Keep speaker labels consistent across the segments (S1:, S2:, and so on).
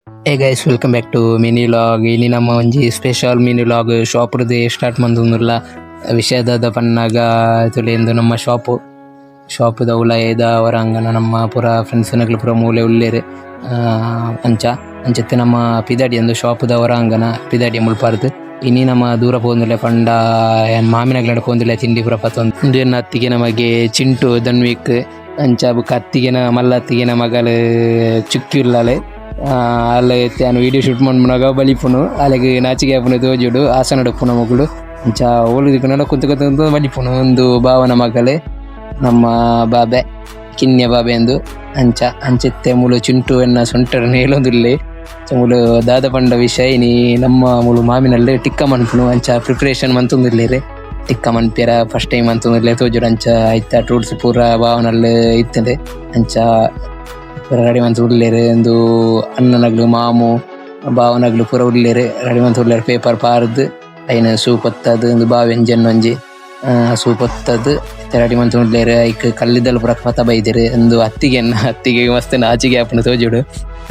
S1: Hey guys, welcome back to mini vlog. ಇನಿ ನಮ್ಮ ಒಂಜಿ special mini vlog shop start ಮಂತೊಂದುಲ್ಲ. ವಿಷಯದಾದ ಪನ್ನಗ ತುಲೆಂದು ನಮ್ಮ ಶಾಪ್ ಶಾಪ್ ದ ಉಲಯಿದ ಹೊರಾಂಗಣ ನಮ್ಮ ಪೂರ ಫ್ರೆಂಡ್ಸ್ ನಕುಲು ಪೂರ ಮೂಲೆ ಉಲ್ಲೆರ್. ಅಂಚ ಅಂಚತ್ತೆ ನಮ್ಮ ಪಿದಾಡಿ ಅಂದು ಶಾಪ್ ದ ಹೊರಾಂಗಣ ಪಿದಾಡಿ ಮುಲ್ಪರ್ದ್. ಇನಿ ನಮ್ಮ ದೂರ ಪೋವೊಂದುಲ್ಲೆ ಪಂಡ ಯಾನ್ ಮಾಮಿನಗ್ಲಡ ಪೋವೊಂದುಲ್ಲೆ ತಿಂಡಿ ಪೂರ ಪತೊಂದು. ಉಂದು ಎನ್ನ ಅತ್ತಿಗೆ ನಮಗೆ ಚಿಂಟು ಧನ್ವಿಕ್. ಅಂಚ ಬೊಕ ಅತ್ತಿಗೆನ ಮಲ್ಲ ಅತ್ತಿಗೆನ ಮಗಲ್ ಚುಕ್ಕಿ ಉಲ್ಲಲೆ. ಅಲ್ಲ ಯಾನ್ ವಿಡಿಯೋ ಶೂಟ್ ಮನ್ಪುನಗ ಬಲಿಪುನು. ಅಲೆಗ್ ನಾಚಿಕೆ ಆಪುಂಡು ತೋಜುಡು. ಹಾಸನಡ್ ಉಪ್ಪುನ ಮೊಕುಲು. ಅಂಚ ಓಲು ತಿಕ್ಕುಂಡ ಕುಂತು ಕುಂತು ಬಲಿಪುನು. ಉಂದು ಭಾವನ ಮಗಲ್, ನಮ್ಮ ಬಾಬೆ, ಕಿನ್ಯ ಬಾಬೆ ಇಂದು. ಅಂಚ ಅಂಚಿತ್ತೆ ಮೂಲು ಚಿಂಟು ಎನ್ನ ಸೊಂಟಡ್ ನೇಲೊಂದುಲ್ಲೆ. ಮೂಲು ದಾದ ಪಂಡ ವಿಷಯ, ಇನಿ ನಮ್ಮ ಮೂಲು ಮಾಮಿನಲ್ಲು ಟಿಕ್ಕ ಮನ್ಪುನು. ಅಂಚ ಪ್ರಿಪರೇಷನ್ ಮಂತೊಂದುಲ್ಲೆರ್. ಟಿಕ್ಕ ಮನ್ಪೆರ ಫಸ್ಟ್ ಟೈಮ್ ಮಂತೊಂದುಲ್ಲೆ ತೋಜುಡು. ಅಂಚ ಐತ ಟೂಲ್ಸ್ ಪೂರ ಭಾವನಲ್ಲು ಇತ್ತುಂಡು. ಅಂಚ ಪೂರ ರೆಡಿ ಮಂತ್ ಉಲ್ಲೆರ್. ಉಂದು ಅಣ್ಣನಗ್ಲು, ಮಾಮು, ಭಾವನಗ್ಲು ಪೂರ ಉಲ್ಲೆರ್. ರೆಡಿ ಮಂತ್ ಉಲ್ಲೆರ್. ಪೇಪರ್ ಪಾರ್ದ್ ಐನ್ ಸೂ ಪೊತ್ತದ್. ಉಂದು ಬಾವೆಂಜನ್ ಒಂಜಿ ಸೂ ಪೊತ್ತದ್ ರೆಡಿ ಮಂತ್ ಉಲ್ಲೆರ್. ಐಕ್ ಕಲ್ಲಿದ್ದಲು ಪೂರ ಪತ ಬೈದೆರ್. ಉಂದು ಅತ್ತಿಗೆ, ಅತ್ತಿಗೆ ಮಸ್ತ್ ನಾಚಿಗೆ ಆಪುಂಡು ತೋಜುಡು.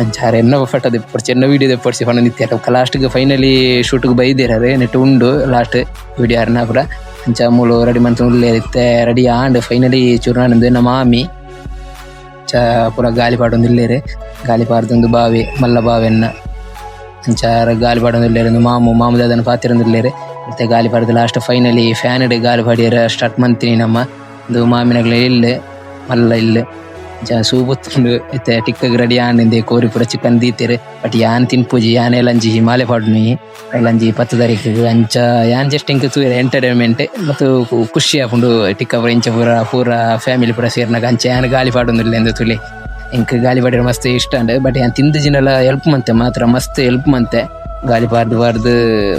S1: ಅಂಚ ಆರ್ ಎನ್ನ ಫೋಟೋ ದೆಪ್ಪೊಡ್ಚಿ, ಎನ್ನ ವಿಡಿಯೋ ದೆಪ್ಪೊಡ್ಚಿ ಪನೊಂದಿತ್ತೆರ್. ಲಾಸ್ಟ್ ಗ್ ಫೈನಲಿ ಶೂಟ್ ಗ್ ಬೈದೆರ್. ಅರ್ ನೆಟ್ ಉಂಡು ಲಾಸ್ಟ್ ವಿಡಿಯೋ ಅರ್ನ ಪೂರ. ಅಂಚ ಮೂಲು ರೆಡಿ ಮಂತ್ ಉಲ್ಲೆರ್. ಇತ್ತೆ ರೆಡಿ ಆಂಡ್ ಫೈನಲಿ. ಚೂರ್ಣ ಎನ್ನ ಮಾಮಿ ಅಂಚ ಪೂರ ಗಾಲಿ ಪಾಡೊಂದುಲ್ಲೆರ್. ಗಾಲಿ ಪಾಡ್ದ್ ಬಾವೆ, ಮಲ್ಲ ಬಾವೆನ್ನ. ಅಂಚ ಗಾಲಿ ಪಾಡೊಂದುಲ್ಲೆರ್. ಉಂದು ಮಾಮು, ಮಾಮು ದಾದನ ಪಾತೆರೊಂದುಲ್ಲೆರ್. ಇತ್ತೆ ಗಾಲಿ ಪಾಡ್ದ್ last finally fan ಡ್ ಗಾಲಿ ಪಾಡಿಯೆರೆ ಸ್ಟಾರ್ಟ್ ಮಂತಿನಿ ನಮ್ಮ. ಉಂದು ಮಾಮಿನಗ್ಲೆ ಇಲ್ಲ್, ಮಲ್ಲ ಇಲ್ಲ್. ಅಂಚ ಸೂ ಪೊತ್ತುಂಡು. ಇತ್ತೆ ಟಿಕ್ಕಗ್ ರೆಡಿ ಆಂಡ್. ಇಂದೆ ಕೋರಿ ಪೂರ ಚಿಕನ್ ದೀತೆರ್. ಬಟ್ ಯಾನ್ ತಿನ್ಪುಜಿ. ಯಾನ್ ಎಲ್ಲಂಜಿ ಮಾಲೆ ಪಾಡುನಿ ಎಲ್ಲಂಜಿ 10 ತಾರೀಖ್. ಅಂಚ ಯಾನ್ ಜಸ್ಟ್ ಎಂಕ್ ತೂಯೆರೆ ಎಂಟರ್ಟೈನ್ಮೆಂಟ್ ಮತ್ತು ಖುಷಿ ಆಪುಂಡು. ಟಿಕ್ಕ ಪೂರ ಇಂಚ ಪೂರ ಪೂರ ಫ್ಯಾಮಿಲಿ ಪೂರ ಸೇರ್ನಗ. ಅಂಚ ಯಾನ್ ಗಾಲಿ ಪಾಡೊಂದುಲ್ಲೆ ಅಂದ್ ತೂಲೆ. ಎಂಕ್ ಗಾಲಿ ಪಾಡಿಯೆರೆ ಮಸ್ತ್ ಇಷ್ಟ ಉಂಡು. ಬಟ್ ಯಾನ್ ತಿಂದಿಜಿನಲ ಎಲ್ಪ್ ಮಂತೆ ಮಾತ್ರ, ಮಸ್ತ್ ಎಲ್ಪ್ ಮಂತೆ ಗಾಲಿ ಪಾಡ್ದು ಪಾಡ್ದು.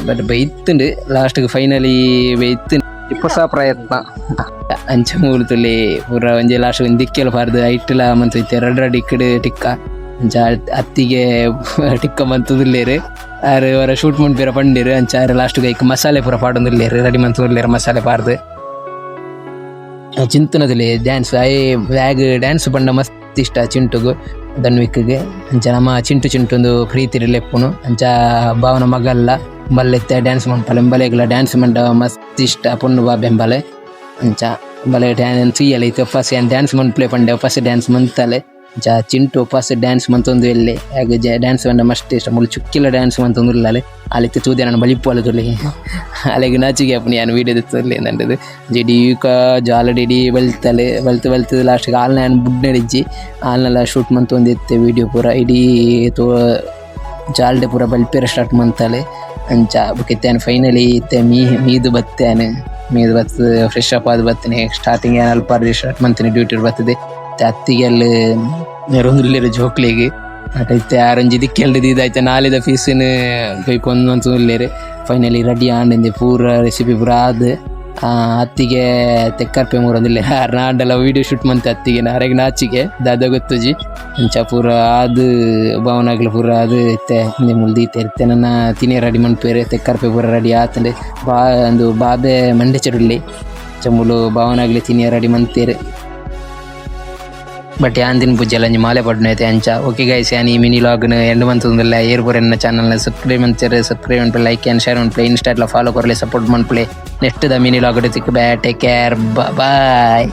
S1: ಬಟ್ ಬೈತ್ಂಡ್ ಲಾಸ್ಟ್ ಗ್ ಫೈನಲಿ ಬೈತ್ಂಡ್.
S2: ಹೊಸ ಪ್ರಯತ್ನ.
S1: ಅಂಚ ಮೂಲು ತುಲೆ ಪೂರ ಒಂಜಿ ಲಾಸ್ಟ್ ಒಂಜಿ ದಿಕ್ಕೆಲ ಪಾರ್ದು ಐಟ್ಲ ಮಂತ್ ಇತ್ತೆ ರಡ್ಡ್ ರಡ್ಡ್ ಇಕ್ಕಡ್ ಟಿಕ್ಕ. ಅಂಚ ಅತ್ತಿಗೆ ಟಿಕ್ಕ ಮಂತುಲ್ಲೆರ್. ಆರ್ ವರ ಶೂಟ್ ಮನ್ಪೆರ ಪಂಡೆರ್. ಅಂಚ ಆರ್ ಲಾಸ್ಟ್ ಐಕ್ ಮಸಾಲೆ ಪೂರ ಪಾಡೊಂದುಲ್ಲೆರ್, ರೆಡಿ ಮಂತೊಂದುಲ್ಲೆರ್ ಮಸಾಲೆ ಪಾರ್ದು. ಚಿಂತನದಲ್ಲಿ ಡ್ಯಾನ್ಸ್ ಆಯೆ ಬ್ಯಾಗ್ ಡ್ಯಾನ್ಸ್ ಪಂಡ ಮಸ್ತ್ ಇಷ್ಟ ಚಿಂಟುಗು, ಧನ್ವಿಕ್ಗೆ. ಅಂಚ ನಮ್ಮ ಚಿಂಟು ಚಿಂಟುಂದು ಪ್ರೀತಿಡ್ ಲೆಪ್ಪುನು. ಅಂಚ ಭಾವನ ಮಗಲ್ಲ ಬಲ್ಲೆತ್ತೆ ಡ್ಯಾನ್ಸ್ ಮನ್ಪಲೆ. ಬಲೆಗ್ಲ ಡ್ಯಾನ್ಸ್ ಮಂಡ ಮಸ್ತ್ ಇಷ್ಟ ಪೊಣ್ಣು ಬಾಬೆಂಬಲೆ. ಅಂಚ ಬಲೆ ಡ್ಯಾನ್ಸ್ ತೂಯಲೆ. ಇತ್ತೆ ಫಸ್ಟ್ ಯಾನ್ ಡ್ಯಾನ್ಸ್ ಮನ್ಪುಲೆ ಪಂಡೆ, ಫಸ್ಟ್ ಡ್ಯಾನ್ಸ್ ಮಂತಲೆ. ಅಂಚ ಚಿಂಟು ಫಸ್ಟ್ ಡ್ಯಾನ್ಸ್ ಮಂತೊಂದು ಎಲ್ಲೆ. ಡ್ಯಾನ್ಸ್ ಪಂಡ ಮಸ್ತ್ ಇಷ್ಟ. ಮುಲು ಚುಕ್ಕಿಲ ಡ್ಯಾನ್ಸ್ ಮಂತೊಂದುಲ್ಲಲೆ. ಆಲಿತ್ತೆ ತೂದೆ ನಾನು ಬಲಿಪುವಲ್ ತುಲೆ. ಅಲೆಗ್ ನಾಚಿಗೆ ಆಪುಂಡು ಯಾನ್ ವೀಡಿಯೋ ದೆತ್ತೊಂದುಲ್ಲೆ ಅಂದದು. ಇಡೀ ಜಾಲಡ್ ಇಡೀ ಬಲ್ತಲೆ. ಬಲ್ತ್ ಬಲ್ತ್ ಲಾಸ್ಟ್ ಗ್ ಆಲ್ನ ಯಾನ್ ಬುಡ್ನಡಿಜ್ಜಿ. ಆಲ್ನಲ ಶೂಟ್ ಮಂತೊಂದಿತ್ತೆ ವಿಡಿಯೋ ಪೂರ. ಇಡೀ ತೋ ಜಾಲ್ಡೆ ಪೂರ ಬಲ್ಪೆರೆ ಸ್ಟಾರ್ಟ್ ಮಂತಲೆ. ಅಂಚ ಬೊಕ ಇತ್ತೆ ಯಾನ್ ಫೈನಲಿ ಇತ್ತೆ ಮೀದು ಬತ್ತೆ. ಯಾನ್ ಮೀದು ಬತ್ತ್ ಫ್ರೆಶ್ ಅಪ್ ಆದ್ ಬತ್ತಿನಿ. ಸ್ಟಾರ್ಟಿಂಗ್ ಯಾನ್ ಅಲ್ಪ ಸ್ಟಾರ್ಟ್ ಮಂತಿನಿ ಡ್ಯೂಟಿ ಬತ್ತುದು. ಇತ್ತೆ ಅತ್ತಿಗೆ ಅಲ್ಲು ನೆರೊಂದುಲ್ಲೆರ್ ಜೋಕ್ಲೆಗ್. ಅಟ ಇತ್ತೆ ಆರೊಂಜಿ ದಿಕ್ಕೆಲ್ಡ್ ದೀದ್ ನಾಲೆದ ಪೀಸ್ನ್ ಕೊಯ್ಪೊಂದು ಮಂತೊಂದುಲ್ಲೆರ್. ಫೈನಲಿ ರೆಡಿ ಆಂಡ್. ಇಂದೆ ಪೂರ ರೆಸಿಪಿ ಪೂರ ಆದ್ ಅತ್ತಿಗೆ ತೆಕ್ಕರ್ಪೆ ಮೂರೊಂದುಲ್ಲೆರ್. ಆರ್ನ ಆಂಡಲ ವಿಡಿಯೋ ಶೂಟ್ ಮಂತೆ ಅತ್ತಿಗೆ ಅರೆಗ್ ನಾಚಿಗೆ ದಾದ ಗೊತ್ತುಜಿ. ಅಂಚ ಪೂರ ಆದ್ ಭಾವನಗ್ಲು ಪೂರ ಆದ್ ಇತ್ತೆ ಇಂದೆ ಮೂಲು ದೀತೆರ್. ಇತ್ತೆ ನನ ತಿನಿಯೆರೆ ರೆಡಿ ಮನ್ಪುವೆರ್. ತೆಕ್ಕರ್ಪೆ ಪೂರ ರೆಡಿ ಆತ್ಂಡ್. ಬಾ ಉಂದು ಬಾಬೆ ಮಂಡೆಚೆಡ್ ಉಲ್ಲೆ. ಅಂಚ ಮೂಲು ಭಾವನಗ್ಲು ತಿನಿಯೆರೆ ರೆಡಿ ಮಂತೆರ್. ಬಟ್ ಯಾನ್ ತಿನ್ಪುಜಿ, ಒಂಜಿ ಮಾಲೆ ಪಾಡುನ ಐತೆ ಅಂಚ. ಓಕೆ ಗೈಸ್, ಯಾನ್ ಈ ಮಿನಿ ವ್ಲಾಗ್ ನ್ ಎಂಡ್ ಮಂತೊಂದುಲ್ಲೆ. ಏರ್ ಪೂರ ಎನ್ನ ಚಾನಲ್ ನ್ ಸಬ್ಸ್ಕ್ರೈಬ್ ಮಂತೆರ್ ಸಬ್ಸ್ಕ್ರೈಬ್ ಮನ್ಪುಲೆ, like and share ಮನ್ಪುಲೆ, ಇನ್ಸ್ಟಾಟ್ಲ follow ಕೊರ್ಲೆ, support ಮನ್ಪುಲೆ. Next the mini vlog ತಿಕ್ಕುವೆ. Take care, bye.